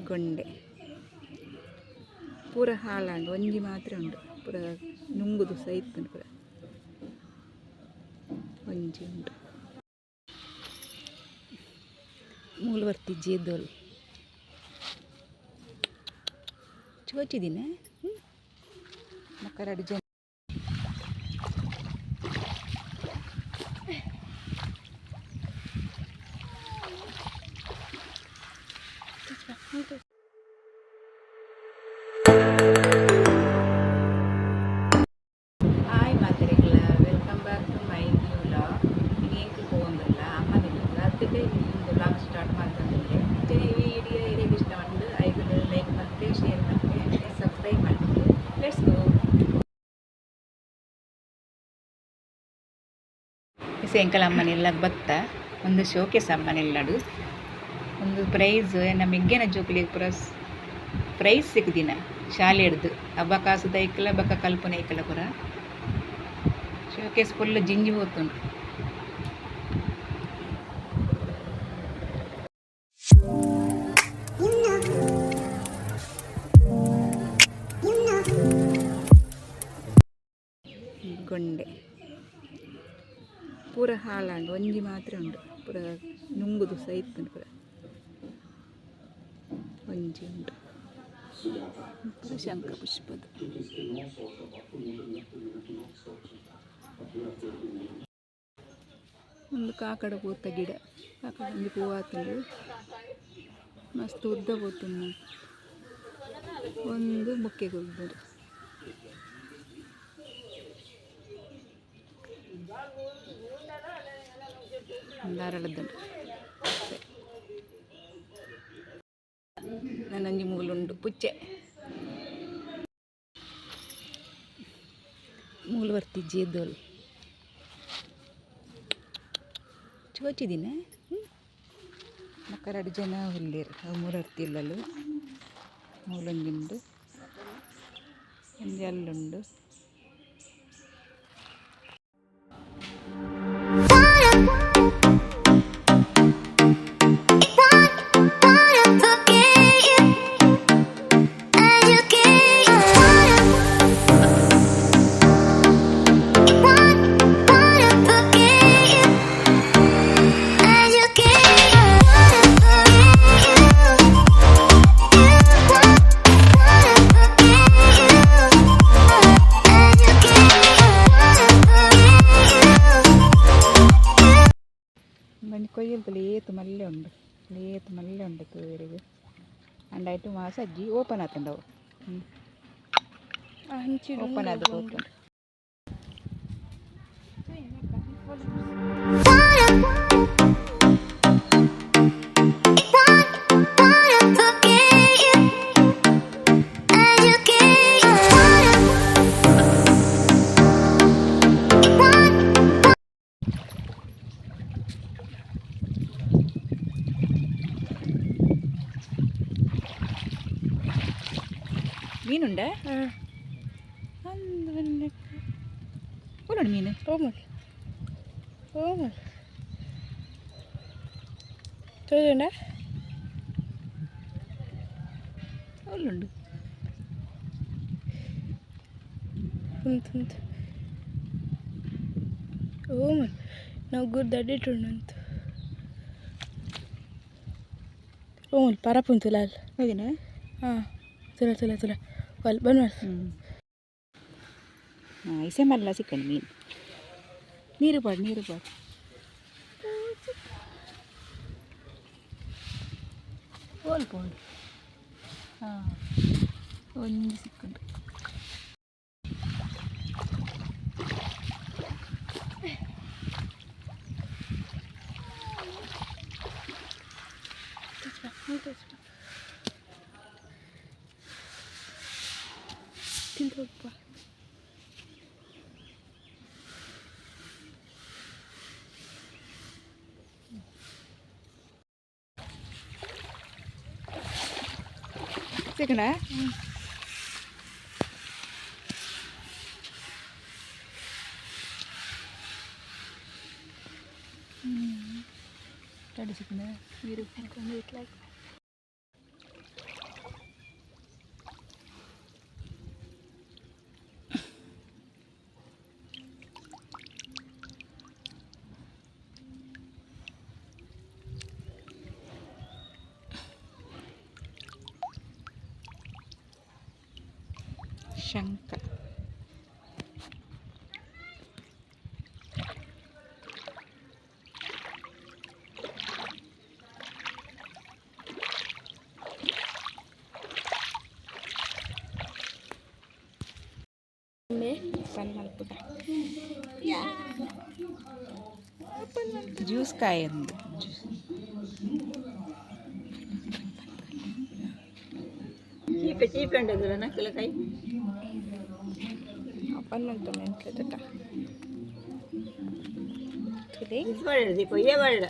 ಗೊಂಡೆ ಪೂರ ಹಾಳಾಂಡ್ ಒಂಜಿ ಮಾತ್ರ ಉಂಡು ಪೂರ ನುಂಗುದು ಸೈತ್ಂಡ್ ಪೂರ ಒಂಜಿ ಉಂಡು. ಮೂಲು ಜೇದೋಲ್ ಚೋಚಿದಿನ ಮಕ್ಕರಡು ಜನ. ಹಾಯ್ ಮಾತೆರೆಗ್ಲ, welcome back to my new vlog. ಎಂಕ್ ಪೋವೊಂದುಲ್ಲ ಅಮ್ಮನಿಲ್ಲ ಅತ್ತಕ್ಕೆ ಇಂದು ವ್ಲಾಗ್ ಸ್ಟಾರ್ಟ್ ಮಲ್ತೊಂದುಲ್ಲೆ. ಅಂಚನೆ ಈ ವಿಡಿಯೋ ಇರೆಗ್ ಇಷ್ಟ ಉಂಡು ಐಕ್ ಲೈಕ್ ಮಲ್ಪುಲೆ, ಶೇರ್ ಮಲ್ಪುಲೆ, ಸಬ್ಸ್ಕ್ರೈಬ್ ಮಲ್ಪುಲೆ. Let's go. ಎಂಕಲ ಅಮ್ಮನಿಲ್ಲ ಬತ್ತ ಒಂದು ಶೋಕೇಸ್ ಅಮ್ಮನಿಲ್ಲಡು. ಒಂದು ಪ್ರೈಸ್ ಎನ್ನ ಮೆಗ್ಗೆನ ಜೋಕುಲೆಗ್ ಪೂರ ಪ್ರೈಸ್ ಸಿಕ್ದಿನ ಶಾಲೆ ಹಿಡ್ದು ಅಬ್ಬಕಾಸು ದೈಕ್ಲ ಬೊಕ್ಕ ಕಲ್ಪುನ ಐಕ್ಲ ಪೂರ. ಶೋಕೇಸ್ ಫುಲ್ ಜಿಂಜಿ ಪೋತುಂಡು. ಗೊಂಡೆ ಪೂರ ಹಾಳಾಂಡ್ ಒಂಜಿ ಮಾತ್ರ ಉಂಡು ಪೂರ ನುಂಗುದು ಸೈತ್ಂಡ್ ಪೂರ ಒಂಜಿ ಉಂಡು. ಪೂರ ಶಂಖ ಪುಷ್ಪದ ಒಂದು ಕಾಕಡ ಪೂತ ಗಿಡ. ಕಾಕಡ ಒಂಜಿ ಪೂ ಆತುಂಡು, ಮಸ್ತ್ ಉದ್ದ ಪೋತುಂಡು. ಒಂದು ಬೊಕ್ಕೆ ಕುಲ್ದುಂಡು. ಧಾರಾಳದ್ದುಂಡು. ನನೊಂಜಿ ಮೂಲುಂಡು ಪುಚ್ಚೆ. ಮೂಲು ಬರ್ತಿ ಜೇದೋಲ್ ಚೋಚಿದಿನ ಬೊಕ್ಕ ಜನ ಉಲ್ಲೆರ್. ಅವು ಮೂರರ್ತಿ ಇಲ್ಲಲು ಮೂಲೊಂಜಿ ಉಂಡು, ಒಂಜಿ ಅಲ್ಲುಂಡು. ಒಂಜಿ ಕೊಯ್ಯಲ್ತಲೆ ಏತ್ ಮಲ್ಲೆ ಉಂಡು, ಏತ್ ಮಲ್ಲೆ ಉಂಡು ತೂವೆರೆಗ್. ಅಂಡ ಐಟ್ ಮಾಸ ಅಜ್ಜಿ ಓಪನ್ ಆತುಂಡು ಅವು. ಓಪನ್ ಆದ್ ಪೋತುಂಡು. ಮೀನುಂಡ ಅಂದು ಓಲುಂಡು ಮೀನು? ಓಮಲ್ ಓಮಲ್ ತೋಜುಂಡ? ಓಲುಂಡು? ಉಂತು ಉಂತು. ಓಮಲ್ ನಾವು ಗುರ್ದು ಅಡಿಟುಂಡು ಅಂತು. ಓಮಲ್ ಪರಪುಂತು ಲಾಲ್. ಹೌದಿನ? ಹಾಂ, ತುಲ ತುಲ ತುಲ ಒಲ್ ಬನ್ವಲ್. ಹಾಂ, ಇಸೆ ಮಲ್ಲ ಸಿಕ್ಕಂಡು ಮೀನು. ನೀರು ಪಾಡು, ನೀರು ಪಾಡು. ಓಲ್ ಪೋಂಡು? ಹಾಂ, ಒಂಜಿ ಸಿಕ್ಕುಂಡು. ತಿಂತೋಪ್ಪ. ಸಿಕ್ಕಣ. ಸಿಕ್ಕಣ ನೀರು. ಶಂಕ. ಓಪನ್ ಮಲ್ಪುಗ. ಜ್ಯೂಸ್ ಕಾಯಿ ಅಂದು ಜ್ಯೂಸ್. ಚೀಪೆ ಚೀಪೆ ಉಂಡದಲ್ಲ ನಕ್ಕಲ ಕೈ. ಓಪನ್ ಮಲ್ತು ಮೆಂತ್ಲೆ ತುಟ. ತುಲೆ. ಇದು ಬೇಡ ದೀಪ, ಏ ಬೇಡ.